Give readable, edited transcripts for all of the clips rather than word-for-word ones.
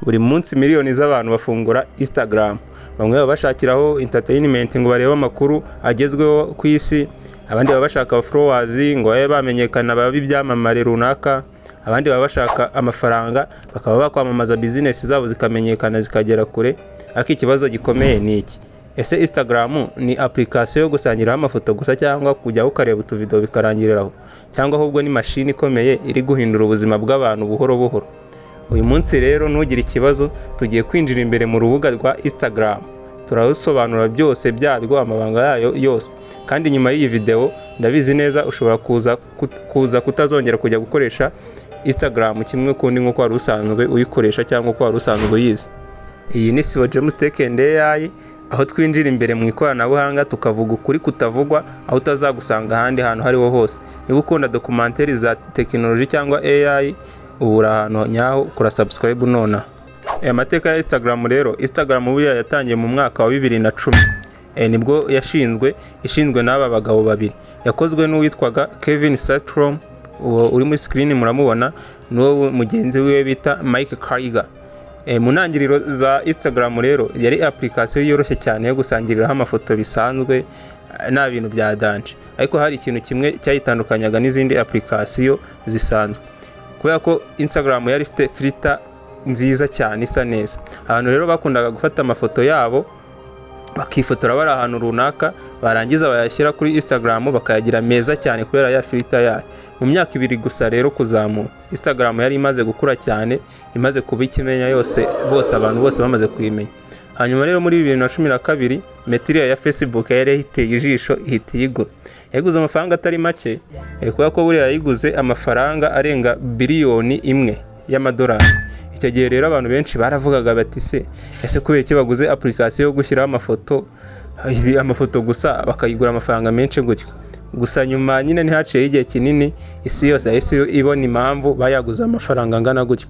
Buri munsi miliyoni z'abantu bafungura Instagram. Bamwe baba bashakiraho entertainment ngo barebe amakuru agezweho ku isi, abandi baba bashaka followers ngo babe bamenyekana, babe ibyamamare runaka, abandi baba bashaka amafaranga bakaba bakwamamaza business zabo zikamenyekana zikagera kure. Ariko ikibazo gikomeye ni iki: ese Instagram ni application yo gusangiraho amafoto gusa, cyangwa kujyaho ukareba utuvideo bikarangirira aho, cyangwa ahubwo ni mashini ikomeye iri guhindura ubuzima bw'abantu buhoro buhoro? Uyu munsi rero, ntugire ikibazo, tugiye kwinjira imbere mu rubuga rwa Instagram, turarusobanura byose byarwo, amabanga yayo yose. Kandi nyuma y'iyi video, ndabizi neza ushobora kuza kutazongera kujya gukoresha Instagram kimwe kundi nk'uko wari usanzwe uyikoresha cyangwa uko wari usanzwe uyizi. Iyi ni Sibo James Tech and AI, aho twinjira imbere mu ikoranabuhanga, tukavuga ukuri kutavugwa, aho utazagusanga ahandi hantu aho ariho hose. Niba ukunda documentary za tekinoloji cyangwa AI, ubu uri ahantu nyaho. Kora subscribe nonaha. Aya mateka ya Instagram rero, Instagram buriya yatangiye mu mwaka wa 2010. Nibwo yashinzwe, ishinzwe n'aba bagabo babiri. Yakozwe n'uwitwaga Kevin Systrom, uwo uri muri screen muramubona, n'uwo mugenzi wiwe bita Mike Krieger. Mu ntangiriro za Instagram rero, yari application yoroshye cyane yo gusangiriraho amafoto bisanzwe, nta bintu bya danger. Ariko hari ikintu kimwe cyayitandukanyaga n'izindi application zisanzwe, kubera ko Instagram yari ifite filter nziza cyane, isa neza. Abantu rero bakundaga gufata amafoto yabo, bakifotora bari ahantu runaka, barangiza bayashyira kuri Instagram bakayagira meza cyane kubera ya filter yayo. Mu myaka 2 gusa rero kuzamura, Instagram yari imaze gukura cyane, imaze kuba ikimenya yose bose, abantu bose bamaze kuyimenya. Hanyuma rero muri 2012, Meta ya Facebook yari yayiteye ijisho, ihita iyigura. Yayiguze amafaranga atari make, kubera ko buriya yayiguze amafaranga arenga biliyoni 1 y'amadolari. Icyo gihe rero abantu benshi baravugaga bati: "Se ese kubera iki baguze application yo gushyiraho amafoto, amafoto gusa, bakayigura amafaranga menshi gutyo?" Gusa nyuma nyine ntihaciyeho igihe kinini, isi yose yahise ibona impamvu bayaguze amafaranga angana gutyo.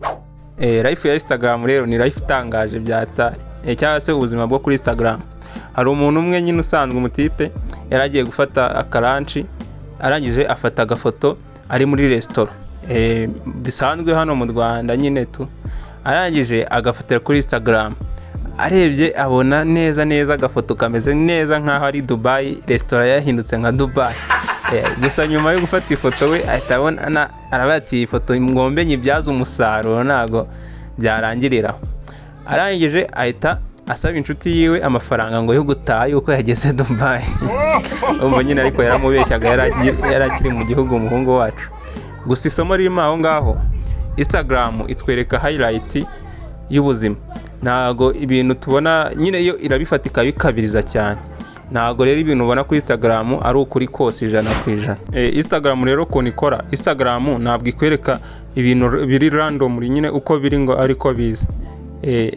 Life ya Instagram rero ni life itangaje byatari, cyangwa se ubuzima bwo kuri Instagram. Hari umuntu umwe nyine usanzwe, umutipe yari agiye gufata akalunch, arangije afata agafoto ari muri resitora, bisanzwe hano mu Rwanda nyine tu. Arangije agafatira kuri Instagram, arebye abona neza neza agafoto kameze neza nk'aho ari Dubai, resitora yahindutse nka Dubai. Gusa nyuma yo gufata ifoto, we ahita abona, aravuga ati: "Iyi foto ngombe nyibyaze umusaruro, ntago byarangirira." Arangije ahita asaba inshuti yiwe amafaranga ngo yo gutaha yuko yageze Dubai. Umva nyine, ariko yaramubeshyaga, yari akiri mu gihugu umuhungu wacu. Gusa isomo ririmo aho ngaho, Instagram itwereka highlight y'ubuzima, ntago ibintu tubona nyine yo irabifata ikabikabiriza cyane. Ntago rero ibintu ubona kuri Instagram ari ukuri kose 100%. Instagram rero ukuntu ikora, Instagram ntabwo ikwereka ibintu biri random nyine uko biri ngo ariko biza,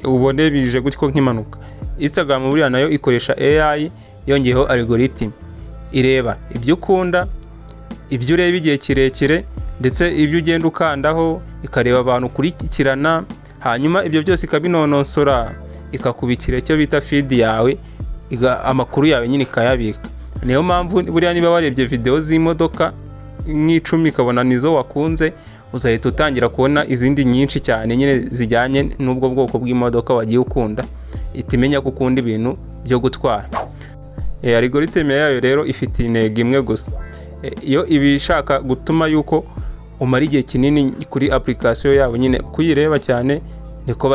ubone bije gutyo nk'impanuka. Instagram buriya nayo ikoresha AI, yongeyeho algorithm ireba ibyo ukunda, ibyo ureba igihe kirekire, ndetse ibyo ugenda ukandaho, ikareba abantu ukurikirana, hanyuma ibyo byose ikabinonosora, ikakubikira icyo bita feed yawe, amakuru yawe nyine ikayabika. Niyo mpamvu buriya niba warebye video z'imodoka nk'icumi, ikabona nizo wakunze, uzahita utangira kubona izindi nyinshi cyane nyine zijyanye n'ubwo bwoko bw'imodoka wagiye ukunda, ihita imenya ko ukunda ibintu byo gutwara. Algorithm yayo rero ifite intego imwe gusa. Iyo iba ishaka gutuma yuko umara igihe kinini kuri application yabo nyine, kuyireba cyane niko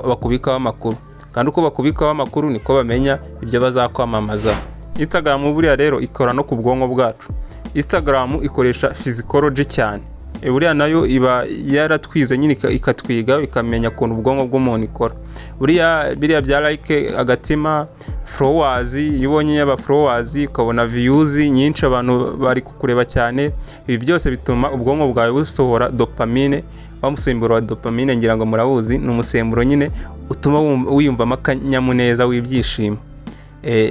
bakubikaho amakuru, kandi uko bakubikaho amakuru niko bamenya ibyo bazakwamamaza. Instagram buriya rero ikora no ku bwonko bwacu. Instagram ikoresha physiology cyane. Buriya nayo iba yaratwize nyine, ikatwiga, ikamenya ukuntu ubwonko bw'umuntu ikora. Buriya biriya bya like, agatima, followers, iyo ubonye aba followers, ukabona views nyinshi, abantu bari kukureba cyane, ibi byose bituma ubwonko bwawe busohora dopamine. Wa musemburo wa dopamine ngira ngo murawuzi, ni umusemburo nyine utuma wiyumvamo akanyamuneza w'ibyishimo.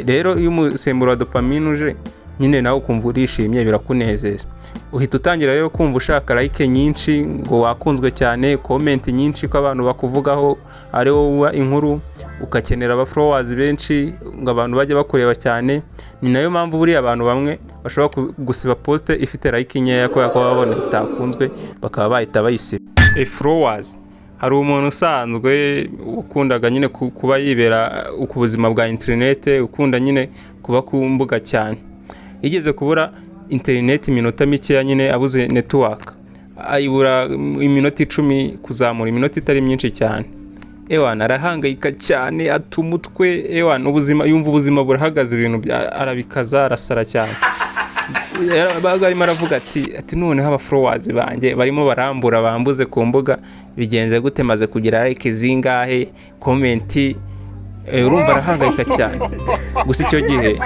Rero iyo umusemburo wa dopamine uje nyine, nawe ukumva urishimye, birakunezeza, uhita utangira rero kumva ushaka like nyinshi ngo wakunzwe cyane, comment nyinshi ko abantu bakuvugaho ari wowe uba inkuru, ugakenera aba followers benshi ngo abantu bajye bakureba cyane. Ni nayo mpamvu buriya abantu bamwe bashobora gusiba post ifite like nkeya, kubera ko babona itakunzwe, bakaba bahita bayisiba. Followers Hari umuntu usanzwe ukundaga nyine kuba yibera ku buzima bwa interinete, ukunda nyine kuba ku mbuga cyane. Yigeze kubura interineti iminota mikeya nyine, abuze network, ayibura iminota 10 kuzamura, iminota itari myinshi cyane. Ewana, arahangayika cyane, ata umutwe. Ewana, ubuzima, yumva ubuzima burahagaze, ibintu arabikaza, arasara cyane. Yabaga arimo aravuga ati: "Noneho aba followers banjye barimo barambura, bambuze ku mbuga, bigenze gute? Maze kugira like zingahe, comment?" Urumva arahangayika cyane. Gusa icyo gihe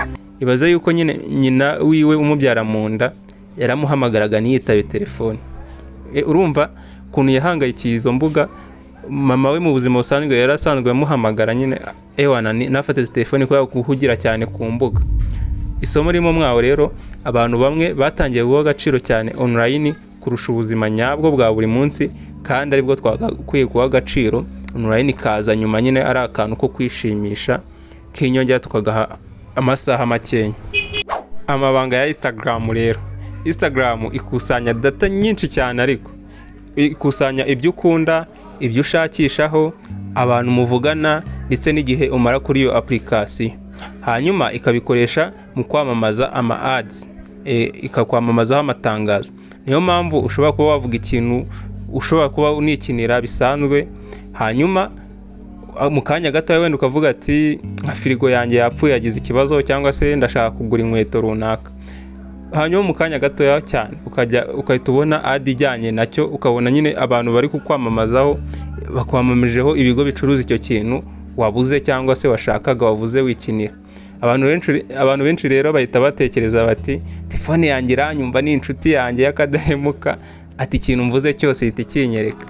ibaze yuko nyine nyina wiwe umubyara mu nda yaramuhamagaraga ntiyitabe telefone. Urumva ukuntu yahangayikiye izo mbuga. Mama we mu buzima busanzwe yari asanzwe amuhamagara nyine, ewana, nafate telefone kubera guhugira cyane ku mbuga. Isomo ririmo mwaho rero, abantu bamwe batangiye guha agaciro cyane online kurusha ubuzima nyabwo bwa buri munsi, kandi aribwo twagakwiye guha agaciro. Online ikaza nyuma nyine, ari akantu ko kwishimisha k'inyongera, tukagaha amasaha makenya. Amabanga ya Instagram rero: Instagram ikusanya data nyinshi cyane, ariko ikusanya ibyo ukunda, ibyo ushakishaho, abantu muvugana, ndetse n'igihe umara kuri iyo application, hanyuma ikabikoresha mu kwamamaza ama ads, ikakwamamazaho amatangazo. Niyo mpamvu ushobora kuba wavuga ikintu, ushobora kuba unikinira bisanzwe, hanyuma mu kanya gato wenda ukavuga ati nka firigo yanjye yapfuye, yagize ikibazo, cyangwa se ndashaka kugura inkweto runaka, hanyuma mu kanya gatoya cyane ukajya ugahita ubona ad ijyanye nacyo, ukabona nyine abantu bari kukwamamazaho, bakwamamajeho ibigo bicuruza icyo kintu wabuze cyangwa se washakaga, wavuze wikinira. Abantu benshi rero bahita batekereza bati: "Telefone yanjye iranyumva, ni inshuti yanjye y'akadahemuka," ati: "Ikintu mvuze cyose ihita ikinyereka."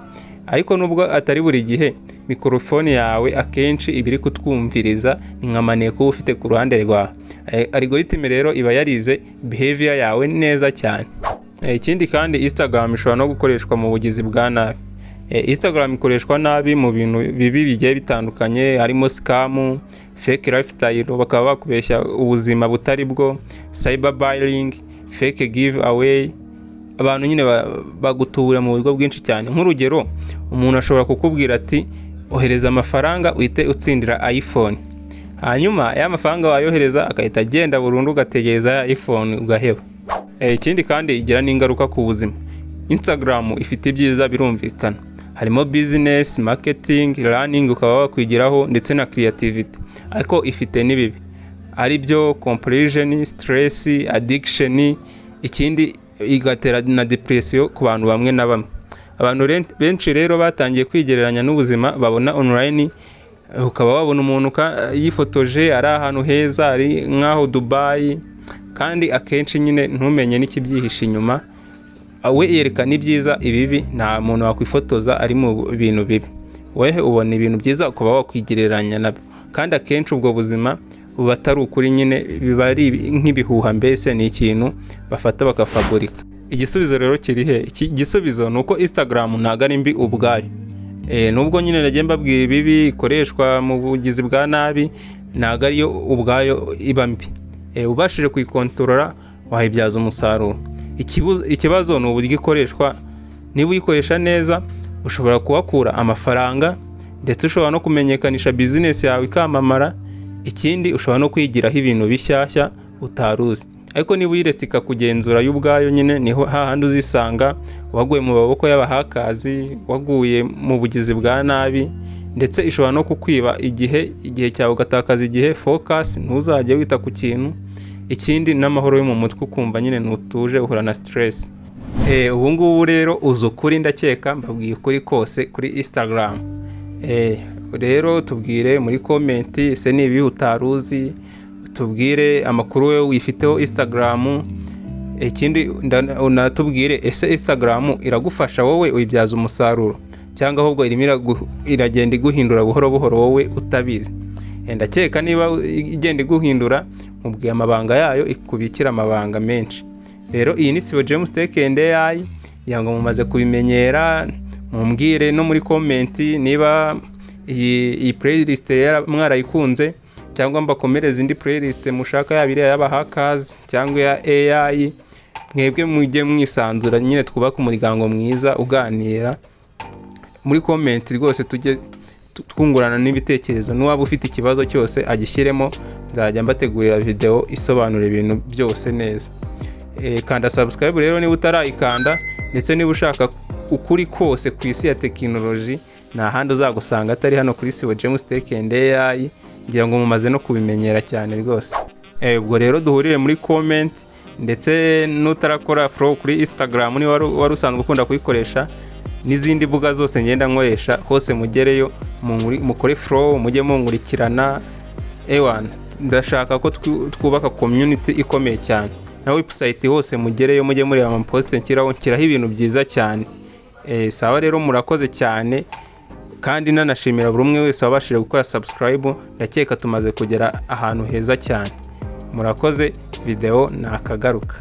Ariko nubwo atari buri gihe, mikorofone yawe akenshi iba iri kutwumviriza, ni nka maneko uba ufite ku ruhande rwawe. Algorithm rero iba yarize behavior yawe neza cyane. Ikindi kandi, Instagram ishobora no gukoreshwa mu bugizi bwa nabi. Instagram ikoreshwa nabi mu bintu bibi bigiye bitandukanye, harimo scam, fake lifestyle, bakaba bakubeshya ubuzima butari bwo, cyberbullying, fake giveaway. Abantu nyine bagutubura mu buryo bwinshi cyane. Nk'urugero, umuntu ashobora kukubwira ati: "Ohereza amafaranga uhite utsindira iPhone," hanyuma ya mafaranga wayohereza agahita agenda burundu, ugategereza ya iPhone ugaheba. Ikindi kandi, igira n'ingaruka ku buzima. Instagram ifite ibyiza birumvikana, harimo business, marketing, learning, ukaba wakwigiraho, ndetse na creativity, ariko ifite n'ibibi, ari byo comparison, stress, addiction. Ikindi, igatera na depression ku bantu bamwe na bamwe. Abantu benshi rero batangiye kwigereranya n'ubuzima babona online, ukaba wabona umuntu yifotoje ari ahantu heza, ari nk'aho Dubai, kandi akenshi nyine ntumenye n'ikibyihishe inyuma. We yerekana ibyiza, ibibi nta muntu wakwifotoza ari mu bintu bibi. Wehe ubona ibintu byiza, ukaba wakwigereranya nabyo, kandi akenshi ubwo buzima buba atari ukuri nyine, biba ari nk'ibihuha, mbese ni ikintu bafata bakafaburika. Igisubizo rero kiri he? Iki gisubizo ni uko Instagram ntabwo ari mbi ubwayo. Nubwo nyine nagiye mbabwira ibibi, ikoreshwa mu bugizi bwa nabi, ntabwo ariyo ubwayo iba mbi. Ubashije kuyikontorora wayibyaza umusaruro. Ikibazo ni uburyo ikoreshwa. Niba uyikoresha neza, ushobora kuhakura amafaranga, ndetse ushobora no kumenyekanisha business yawe ikamamara. Ikindi, ushobora no kwigiraho ibintu bishyashya utari uzi. Ariko niba uyiretse ikakugenzura yo ubwayo nyine, niho hahandi uzisanga waguye mu maboko y'aba hackers, waguye mu bugizi bwa nabi, ndetse ishobora no kukwiba igihe cyawe, ugatakaza igihe, focus, ntuzajye wita ku kintu. Ikindi, n'amahoro yo mu mutwe, ukumva nyine ntutuje, uhura na stress. Ubu ngubu rero uzi ukuri, ndakeka mbabwiye ukuri kose kuri Instagram. Rero tubwire muri comment: ese ni ibihe utari uzi? Tubwire amakuru wowe wifiteho Instagram. Ikindi, unatubwire: ese Instagram iragufasha, wowe uyibyaza umusaruro, cyangwa ahubwo irimo iragenda iguhindura buhoro buhoro wowe utabizi? Ndakeka niba igenda iguhindura, mubwiye amabanga yayo, ikubikira amabanga menshi. Rero iyi ni Sibo James Tech and AI, ngo mumaze kubimenyera. Mumbwire no muri comment niba iyi playlist mwarayikunze, cyangwa mbakomereze indi playlist mushaka, yaba iriya y'aba hackers cyangwa iya AI. Mwebwe mujye mwisanzura nyine, twubake umuryango mwiza uganira. Muri comment rwose tujye twungurana n'ibitekerezo. N'uwaba ufite ikibazo cyose agishyiremo, nzajya mbategurira video isobanura ibintu byose neza. Kanda subscribe rero niba utarayikanda, ndetse niba ushaka ukuri kose ku isi ya tekinoloji, nta handi uzagusanga atari hano kuri Sibo James Tech and AI. Ngira ngo mumaze no kubimenyera cyane rwose. Ubwo rero duhurire muri comment, ndetse n'utarakora follow kuri Instagram, niba wari usanzwe ukunda kuyikoresha, n'izindi mbuga zose ngenda nkoresha hose mugereyo, mukore follow, mujye munkurikirana. Ewana, ndashaka ko twubaka community ikomeye cyane. Na website hose mugereyo, mujye mureba amapost nshyiraho, nshyiraho ibintu byiza cyane. Sawa rero, murakoze cyane, kandi nanashimira buri umwe wese wabashije gukora subscribe. Ndakeka tumaze kugera ahantu heza cyane. Murakoze, video nakagaruka.